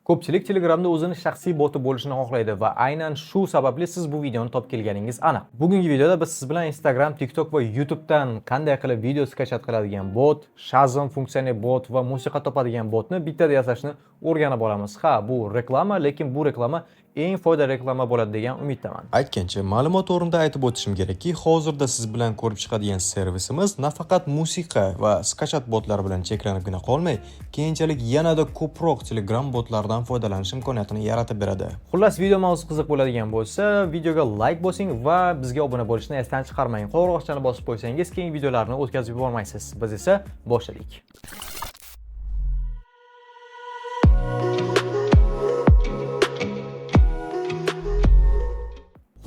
Ko'pchilik Telegramda o'zini shaxsiy boti bo'lishini xohlaydi va aynan shu sababli siz bu videoni topib kelganingiz aniq. Bugungi videoda biz siz bilan Instagram, TikTok va YouTube'dan qanday qilib video скачать qiladigan bot, Shazam funksiyali bot va musiqa topadigan botni bittada yasashni o'rganib olamiz. Ha, bu reklama, lekin bu reklama eng foydali reklama bo'ladi degan umiddaman. Aytgancha, ma'lumot o'rnida aytib o'tishim kerakki, hozirda siz bilan ko'rib chiqadigan servisimiz nafaqat musiqa va скачать botlar bilan cheklanibgina qolmay, keyinchalik yanada ko'proq Telegram botlaridan foydalanish imkoniyatini yaratib beradi. Xullas, video mavzusi qiziq bo'ladigan bo'lsa, videoga like bosing va bizga obuna bo'lishni esdan chiqarmang. Qo'ng'iroqchani bosib qo'ysangiz, keyingi videolarni o'tkazib yubormaysiz. Biz esa boshladik.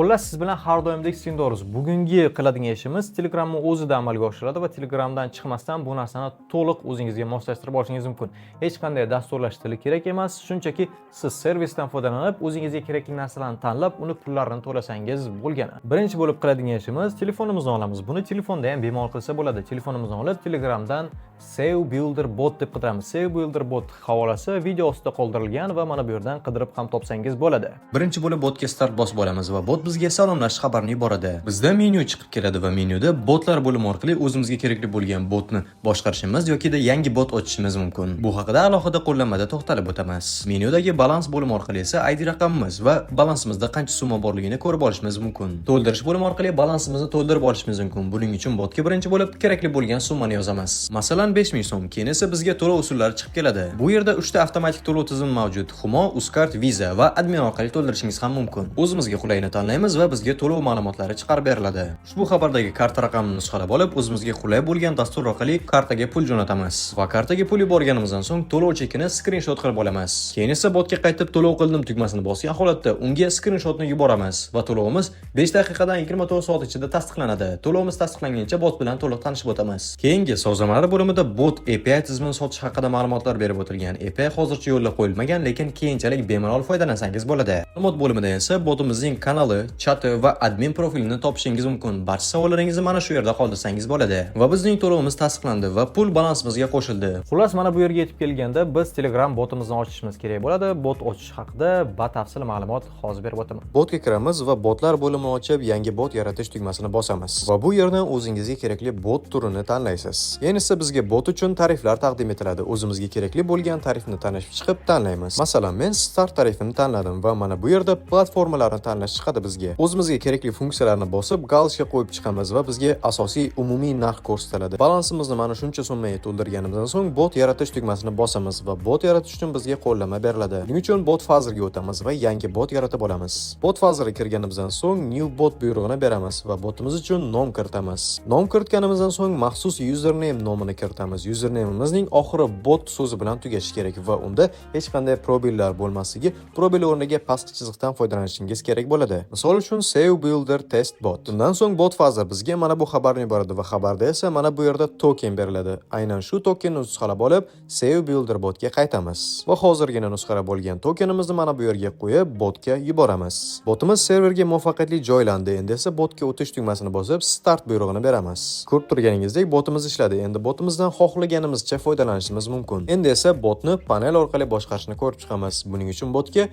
Xullas, siz bilan har doimdek Sindorus. Bugungi qiladigan ishimiz Telegramni o'zida amalga oshiriladi va Telegramdan chiqmasdan bu narsani to'liq o'zingizga moslashtirib olishingiz mumkin. Hech qanday dasturlash tili kerak emas, shunchaki siz servisdan foydalanib, o'zingizga kerakli narsalarni tanlab, uni pullarini to'lasangiz bo'lgani. Birinchi bo'lib qiladigan ishimiz, telefonimizni olamiz. Buni telefonda ham bemalol qilsa bo'ladi. Telefonimizni olib, Telegramdan Save Builder Bot deb qidiramiz. Save Builder Bot havolasi video ostida qoldirilgan va mana bu yerdan qidirib ham topsangiz bo'ladi. Birinchi bo'lib botga start bosib olamiz va bot bizga salomlashish xabarini yuboradi. Bizda menyu chiqib keladi va menyuda botlar bo'limi orqali o'zimizga kerakli bo'lgan botni boshqarishimiz yoki yangi bot ochishimiz mumkin. Bu haqida alohida qo'llanmada to'xtalib o'tamiz. Menyudagi balans bo'limi orqali esa ID raqamimiz va balansimizda qancha summa borligini ko'rib olishimiz mumkin. To'ldirish bo'limi orqali balansimizni to'ldirib olishimiz mumkin. Buning uchun botga birinchi bo'lib kerakli bo'lgan summani yozamiz. Masalan, 5000 so'm. Keyin esa bizga to'lov usullari chiqib keladi. Bu yerda 3 ta avtomatik to'lov tizimi mavjud. Humo, Uzcard, Visa va admin orqali to'ldirishingiz ham mumkin. O'zimizga qulayini tanlaymiz va bizga to'lov ma'lumotlari chiqarib beriladi. Ushbu xabardagi karta raqamini nusxalab olib, o'zimizga qulay bo'lgan dastur orqali kartaga pul jo'natamiz. Va kartaga pul yuborganimizdan so'ng to'lov chekini skrinshot qilib olamiz. Keyin esa botga qaytib "To'lov qildim" tugmasini bosgan holatda unga skrinshotni yuboramiz va to'lovimiz 5 daqiqadan 24 soat ichida tasdiqlanadi. To'lovimiz tasdiqlanguncha bot bilan to'liq tanishib o'tamiz. Keyingi sozlamalar bo'limida bot API tizimini sotish haqida ma'lumotlar berib o'tilgan. API hozircha yo'lga qo'yilmagan, lekin keyinchalik bemalol foydalansangiz bo'ladi. Ma'lumot bo'limida esa botimizning kanali, chati va admin profilini topishingiz mumkin. Barcha savollaringizni mana shu yerda qoldirsangiz bo'ladi. Va bizning to'lovimiz tasdiqlandi va pul balansimizga qo'shildi. Xullas, mana bu yerga yetib kelganda biz Telegram botimizni ochishimiz kerak bo'ladi. Bot ochish haqida batafsil ma'lumot hozir berib o'taman. Botga kiramiz va botlar bo'limini ochib, yangi bot yaratish tugmasini bosamiz. Va bu yerdan o'zingizga kerakli bot turini tanlaysiz. Keyin esa bizga bot uchun tariflar taqdim etiladi. O'zimizga kerakli bo'lgan tarifni tanlab chiqib tanlaymiz. Masalan, men start tarifini tanladim va mana bu yerda platformalarni tanlash chiqadi bizga. O'zimizga kerakli funksiyalarni bosib, галочка qo'yib chiqamiz va bizga asosiy umumiy narx ko'rsatiladi. Balansimizni mana shuncha summaga to'ldirganimizdan so'ng bot yaratish tugmasini bosamiz va bot yaratish uchun bizga qo'llanma beriladi. Buning uchun BotFatherga o'tamiz va yangi bot yaratib olamiz. BotFatherga kirganimizdan so'ng new bot buyrug'ini beramiz va botimiz uchun nom kiritamiz. Nom kiritganimizdan so'ng maxsus username nomini kiritamiz. Username'imizning oxiri bot so'zi bilan tugashi kerak va unda hech qanday пробел lar bo'lmasligi, пробел o'rniga pastki chiziqdan foydalanishingiz kerak bo'ladi. Misol uchun, save builder test bot. Undan so'ng BotFather bizga mana bu xabarni yuboradi va xabarda esa mana bu yerda token beriladi. Aynan shu tokenni nusxalab olib, save builder botga qaytamiz. Va hozirgina nusxalab olgan tokenimizni mana bu yerga qo'yib, botga yuboramiz. Botimiz serverga muvaffaqiyatli joylandi. Endi esa botga o'tish tugmasini bosib, start buyrug'ini beramiz. Ko'rib turganingizdek, botimiz ishladi. Endi botimizdan xohlaganimizcha foydalanishimiz mumkin. Endi esa botni panel orqali boshqarishni ko'rib chiqamiz. Buning uchun botga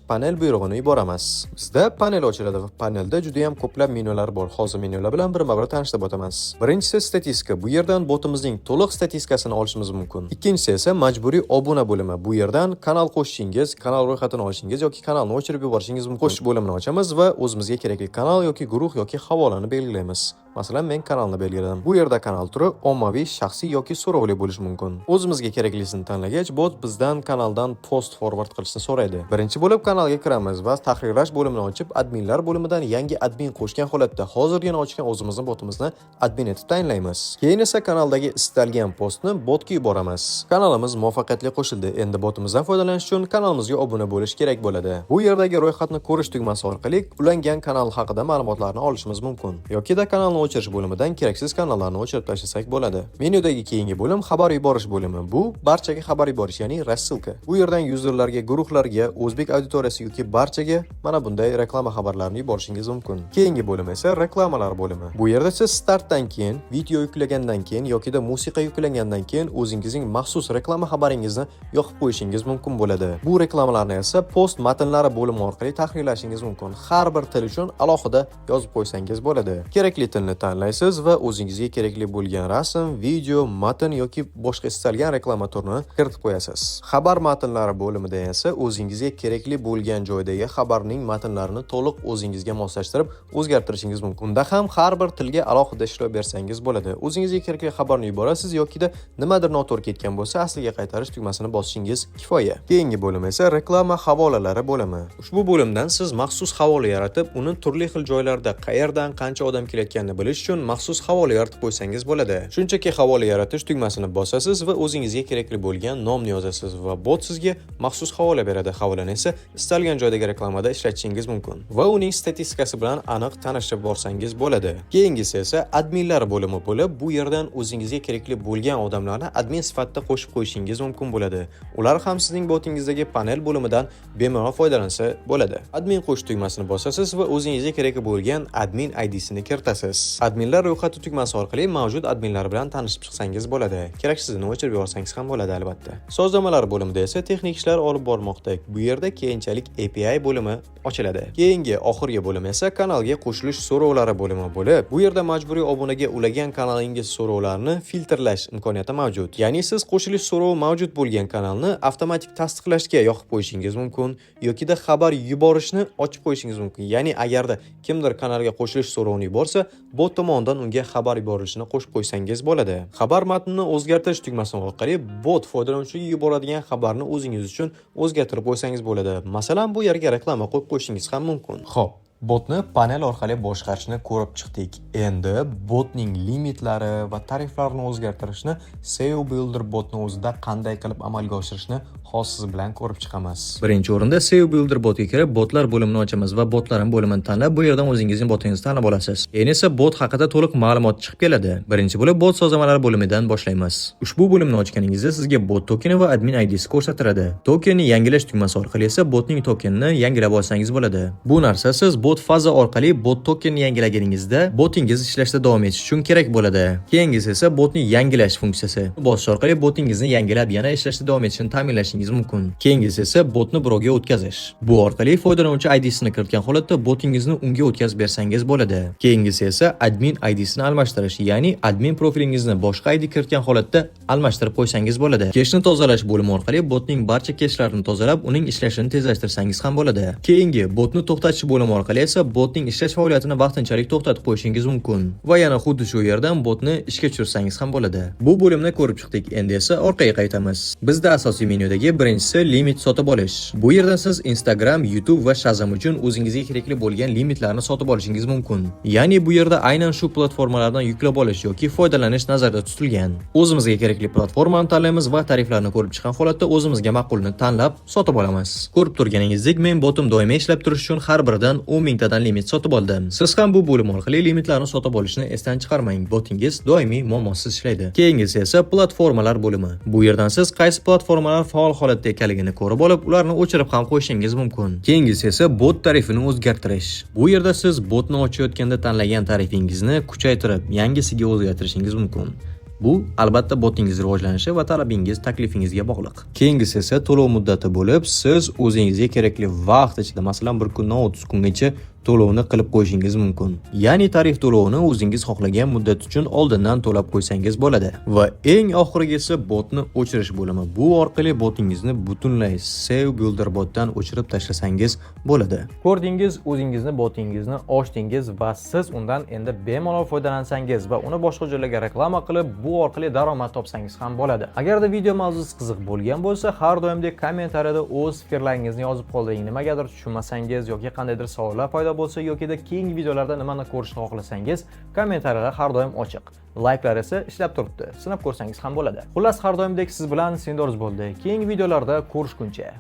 /panel buyrug'ini yuboramiz. Bizda panel ochiladi va panelda juda ham ko'plab menyular bor. Hozir menyular bilan birma-bir tanishtirib o'tamiz. Birinchisi statistika. Bu yerdan botimizning to'liq statistikasini olishimiz mumkin. Ikkinchisi esa majburiy obuna bo'limi. Bu yerdan kanal qo'shishingiz, kanal ro'yxatini olishingiz yoki kanalni o'chirib yuborishingiz mumkin. Qo'shish bo'limini ochamiz va o'zimizga kerakli kanal yoki guruh yoki havolani belgilaymiz. Masalan, men kanalni belgiladim. Bu yerda kanal turi ommaviy, shaxsiy yoki so'rovli bo'lishi mumkin. O'zimizga keraklisini tanlagach, bot bizdan kanaldan post forward qilishni so'raydi. Birinchi bo'lib kanalga kiramiz va tahrirlash bo'limini ochib, adminlar bo'limidan yangi admin qo'shgan holatda hozirgina ochgan o'zimizni botimizni admin etib tayinlaymiz. Keyin esa kanaldagi istalgan postni botga yuboramiz. Kanalimiz muvaffaqiyatli qo'shildi. Endi botimizdan foydalanish uchun kanalimizga obuna bo'lish kerak bo'ladi. Bu yerdagi ro'yxatni ko'rish tugmasi orqali ulangan kanal haqida ma'lumotlarni olishimiz mumkin. Yokida kanalni o'chirish bo'limidan keraksiz kanallarni o'chirib tashlasak bo'ladi. Menyu Menyudagi keyingi bo'lim xabar yuborish bo'limi. Bu barchaga xabar yuborish, ya'ni рассылка. Bu yerdan yuzerlarga, guruhlarga, o'zbek auditoriyasi yoki barchaga mana bunday reklama xabarlarini yuborishingiz mumkin. Keyingi bo'lim esa reklamalar bo'limi. Bu yerda siz startdan keyin, video yuklagandan keyin yokida musiqa yuklagandan keyin o'zingizning maxsus reklama xabaringizni yoqib qo'yishingiz mumkin bo'ladi. Bu reklamalarni esa post matnlari bo'limi orqali tahrirlashingiz mumkin. Har bir til uchun alohida yozib qo'ysangiz bo'ladi. Kerakli tilni tanlaysiz va o'zingizga kerakli bo'lgan rasm, video, matn yoki boshqa istalgan reklama turini kiritib qo'yasiz. Xabar matnlari bo'limida esa o'zingizga kerakli bo'lgan joydagi xabarning matnlarini to'liq o'zingizga moslashtirib o'zgartirishingiz mumkin. Unda ham har bir tilga alohida ishlov bersangiz bo'ladi. O'zingizga kerakli xabarni yuborasiz yokida nimadir noto'g'ri ketgan bo'lsa, asliga qaytarish tugmasini bosishingiz kifoya. Keyingi bo'lim esa reklama havolalari bo'limi. Ushbu bo'limdan siz maxsus havola yaratib, uni turli xil joylarda qayerdan qancha odam kelayotganini bilish uchun maxsus havola yaratib qo'ysangiz bo'ladi. Shunchaki havola yaratish tugmasini bosasiz va o'zingizga kerakli bo'lgan nomni yozasiz va bot sizga maxsus havola beradi. Havolani esa istalgan joydagi reklamada ishlatishingiz mumkin va uning statistikasi bilan aniq tanishib borsangiz bo'ladi. Keyingisi esa adminlar bo'limi bo'lib, bu yerdan o'zingizga kerakli bo'lgan odamlarni admin sifatida qo'shib qo'yishingiz mumkin bo'ladi. Ular ham sizning botingizdagi panel bo'limidan bemalol foydalansa bo'ladi. Admin qo'shish tugmasini bosasiz va o'zingizga kerakli bo'lgan admin IDsini kiritasiz. Adminlar ro'yxati tugmasi orqali mavjud adminlar bilan tanishib chiqsangiz bo'ladi. Keraksizini o'chirib yuborsangiz ham bo'ladi, albatta. Sozlamalar bo'limida esa texnik ishlar olib bormoqda. Bu yerda keyinchalik API bo'limi ochiladi. Keyingi, oxirgi bo'lim esa kanalga qo'shilish so'rovlari bo'limi bo'lib, bu yerda majburiy obunaga ulagan kanalingiz so'rovlarini filtrlash imkoniyati mavjud. Ya'ni siz qo'shilish so'rovi mavjud bo'lgan kanalni avtomatik tasdiqlashga yoqib qo'yishingiz mumkin yokida xabar yuborishni ochib qo'yishingiz mumkin. Ya'ni agarda kimdir kanalga qo'shilish so'rovini yuborsa, bot tomonidan unga xabar yuborilishini qo'shib qo'ysangiz bo'ladi. Xabar matnini o'zgartirish tugmasi orqali bot foydalanuvchiga yuboradigan xabarni o'zingiz uchun o'zgartirib qo'ysangiz bo'ladi. Masalan, bu yerga reklama qo'yib qo'yishingiz ham mumkin. Xo'p, botni panel orqali boshqarishni ko'rib chiqdik. Endi botning limitlari va tariflarini o'zgartirishni SEO Builder botni o'zida qanday qilib amalga oshirishni hozir siz bilan ko'rib chiqamiz. Birinchi o'rinda SEO Builder botga kirib, botlar bo'limini ochamiz va botlarim bo'limini tanlab, bu yerdan o'zingizning botingizni tanlab olasiz. Keyin esa bot haqida to'liq ma'lumot chiqib keladi. Birinchi bo'lib bot sozlamalari bo'limidan boshlaymiz. Ushbu bo'limni ochganingizda sizga bot tokeni va admin IDsi ko'rsatiladi. Tokenni yangilash tugmasi orqali esa botning tokenini yangilab olsangiz bo'ladi. Bu narsa siz bot faza orqali bot tokenni yangilaganingizda botingiz ishlashda davom etishi uchun kerak bo'ladi. Keyingisi esa botni yangilash funksiyasi. Bosish orqali botingizni yangilab, yana ishlashda davom etishini ta'minlashingiz mumkin. Keyingisi esa botni birovga o'tkazish. Bu orqali foydalanuvchi IDsini kiritgan holatda botingizni unga o'tkazib bersangiz bo'ladi. Keyingisi esa admin IDsini almashtirish, ya'ni admin profilingizni boshqa ID kiritgan holatda almashtirib qo'ysangiz bo'ladi. Keshni tozalash bo'limi orqali botning barcha keshlarini tozalab, uning ishlashini tezlashtirsangiz ham bo'ladi. Keyingi botni to'xtatish bo'limi orqali esa botning ishlash faoliyatini vaqtinchalik to'xtatib qo'yishingiz mumkin. Va yana xuddi shu yerdan botni ishga tushirsangiz ham bo'ladi. Bu bo'limni ko'rib chiqdik. Endi esa orqaga qaytamiz. Bizda asosiy menyudagi birinchisi limit sotib olish. Bu yerdan siz Instagram, YouTube va Shazam uchun o'zingizga kerakli bo'lgan limitlarni sotib olishingiz mumkin. Ya'ni bu yerda aynan shu platformalardan yuklab olish yoki foydalanish nazarda tutilgan. O'zimizga kerakli platformani tanlaymiz va tariflarni ko'rib chiqqan holatda o'zimizga ma'qulini tanlab sotib olamiz. Ko'rib turganingizdek, men botim doimiy ishlab turishi uchun har biridan 10 mingtadan limit sotib oldim. Siz ham bu bo'lim orqali limitlarni sotib olishni esdan chiqarmang. Botingiz doimiy muammosiz ishlaydi. Keyingisi esa platformalar bo'limi. Bu yerdan siz qaysi platformalar faol holatda ekanligini ko'rib olib, ularni o'chirib ham qo'yishingiz mumkin. Keyingisi esa bot tarifini o'zgartirish. Bu yerda siz botni ochayotganda tanlagan tarifingizni kuchaytirib, yangisiga o'zgartirishingiz mumkin. Bu albatta botingiz rivojlanishi va talabingiz, taklifingizga bog'liq. Keyingisi esa to'lov muddati bo'lib, siz o'zingizga kerakli vaqt ichida, masalan, bir kundan 30 kungacha to'lovni qilib qo'yishingiz mumkin. Ya'ni tarif to'lovini o'zingiz xohlagan muddat uchun oldindan to'lab qo'ysangiz bo'ladi. Va eng oxirgisi botni o'chirish bo'limi. Bu orqali botingizni butunlay SEO Builder botdan o'chirib tashlasangiz bo'ladi. Ko'rdingiz, o'zingizni botingizni ochdingiz va siz undan endi bemalol foydalansangiz va uni boshqa joylarga reklama qilib, bu orqali daromad topsangiz ham bo'ladi. Agarda video mavzusi qiziq bo'lgan bo'lsa, har doimdek kommentariyada o'z fikrlaringizni yozib qoldiring. Nimagadir tushunmasangiz yoki qandaydir savollar paydo bo'lsa yokida keyingi videolarda nimani ko'rishni xohlasangiz, kommentariyalar har doim ochiq. Layklar esa ishlab turibdi. Sinab ko'rsangiz ham bo'ladi. Xullas, har doimdek siz bilan Sindorz bo'ldi. Keyingi videolarda ko'rishguncha.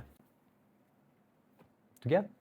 Tugab.